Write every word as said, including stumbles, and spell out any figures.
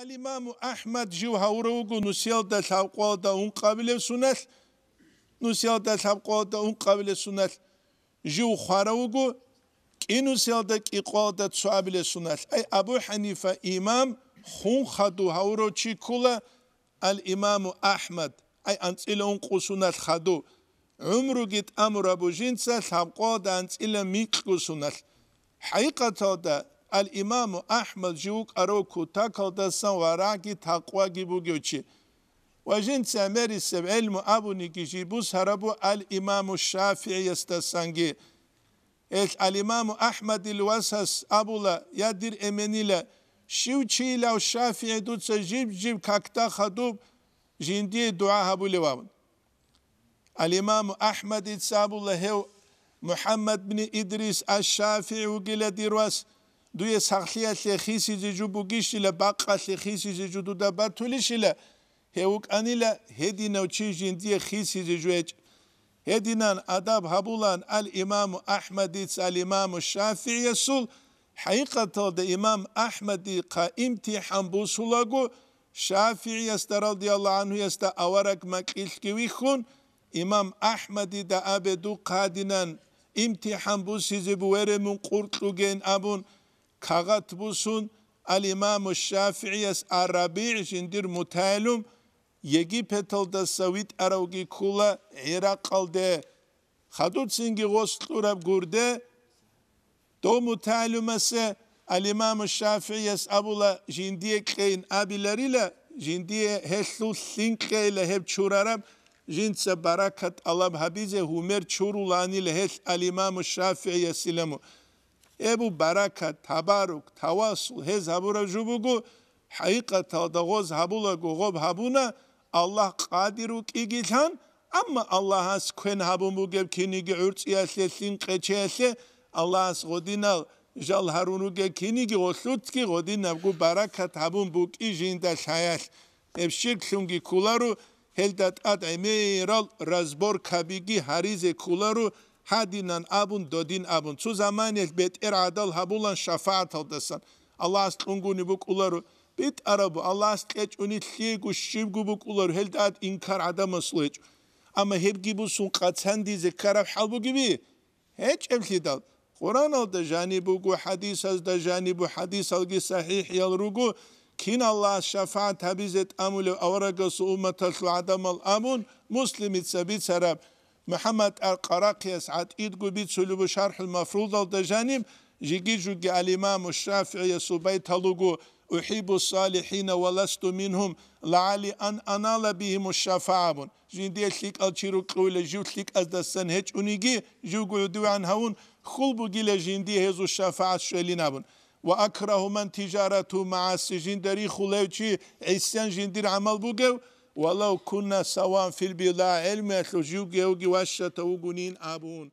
Ал-Имаму Ахмад жив гьавурав вуго нусиялда лъабкъоялда ункъабилеб суналъ, нусиялда лъабкъоялда ункъабилеб суналъ жив хварав вуго, кӀинусиялда кӀикъоялда цоабилеб суналъ. Ай, Абу Ханифа имам хун хадув гьавурав чи ккула Ал-Имаму Ахмад, ай, анцӀила ункъо суналъ хадув. ГӀумруги тӀамураб буго жинца лъабкъоялда анцӀила микьго суналъ. ХӀакъикъаталда, Ал-Имаму Ахмад жив вукӀарав кутакалдасан варагӀги такъваги бугев чи. Ва жинца гӀемерисеб гӀелму абуниги жиб бусарабу Ал-Имаму ШафигӀиясдасанги. Гьелъ Ал-Имаму Ахмадил васас абула: «Я, дир эменила, щив чийилав ШафигӀи дуца жиб-жиб какда хадуб жиндие дугӀа гьабулев?» абун. Ал-Имаму Ахмадица абула: «Гьев МухӀаммад бни Идрис аш-ШафигӀи вугила, дир вас, дуе сахлъиялъе хисизе жо бугищила, бакъалъе хисизе жо дуда батулищила, гьев вукӀанила гьединав чи жиндие хисизе жо гьечӀ». Гьединан адаб гьабулаан Ал-Имаму Ахмадица Ал-Имаму ШафигӀиясул. ХӀакъикъаталда имам Ахмадихъа имтихӀан бусулаго, ШафигӀиясда радияллагьу гӀанхуясда авараг макьилъги вихьун, имам Ахмадида абе духъ гьадинан имтихӀан бусизе бугере мун къуркьугейин абун, кагъат бусун, Ал-Имаму ШафигӀияс ар-РабигӀ жиндир мутагӀилум Египеталдаса витӀаравги ккула ГӀиракъалде. Хадуцинги гъос кьураб гурде, дов мутагӀилумасе Ал-Имаму ШафигӀияс абула: «Жиндие кьейин абиларила, жиндие гьелъул лъим кьейила гьеб чурараб, жинца баракат тӀалаб гьабизе гьумер чуруланила гьелъ Ал-Имаму ШафигӀиясиламу». Гьеб баракат, табарук, тавассул гьез гьабураб жо буго, хӀакъикъаталда гъоз гьабулаго гъоб гьабуна, Аллагь къадир вукӀигилан, амма Аллагьас квен гьабун бугеб киниги гӀурцӀиялъе, лъим къечеялъе, Аллагьас гъодинал жал гьарун ругел киниги гъолъуцги гъодинабго баракат гьабун букӀи жинда лъаялъ. Гьеб щирклъунги кколаро, гьелда тӀад гӀемерал разборкабиги гьаризе кколаро, гьадинан абун, додин абун. Цо заманиялъ бетӀер гӀадал гьабулан шафагӀаталдасан. Аллагьас кьунгуни букӀуларо, битӀарабу, Аллагьас кьечӀони лъиего щибго букӀуларо, гьелда тӀад инкар гӀадамаслу гьечӀо. Амма гьебги бусун къацандизе ккараб хӀал бугеби? ГьечӀеблъидал, Къуръаналда жаниб буго, хӀадисазда жаниб бу-, хӀадисалги сахӀихӀиял руго, кин Аллагьас шафагӀат гьабизе тӀамулев аварагасул умматалъул гӀадамал абун, Муслимица бицараб, МухӀаммад ар-Къарахъияс гӀатӀидго бицулеб бу ШархӀул Мафрудалда жаниб, жиги-жуги ал-Имаму ШафигӀиясул байтал руго: «УхӀиббу салихӀина ва ласту мингьум, лагӀалли ан анала бигьиму шафагӀа», абун. Жиндие лъикӀал чи рукьула, жив лъикӀаздасан гьечӀониги, живго гӀодовегӀан гьавун, хьул бугила жиндие гьезул шафагӀат щвелин абун. «Ва акрагьу ман тижаратугьу магӀаси», жинда рихулев чи гӀисян жиндир гӀамал бугев, «валав кунна саваан фил бида», гӀелмуялъул живги гьевги ващатав вугунин абун.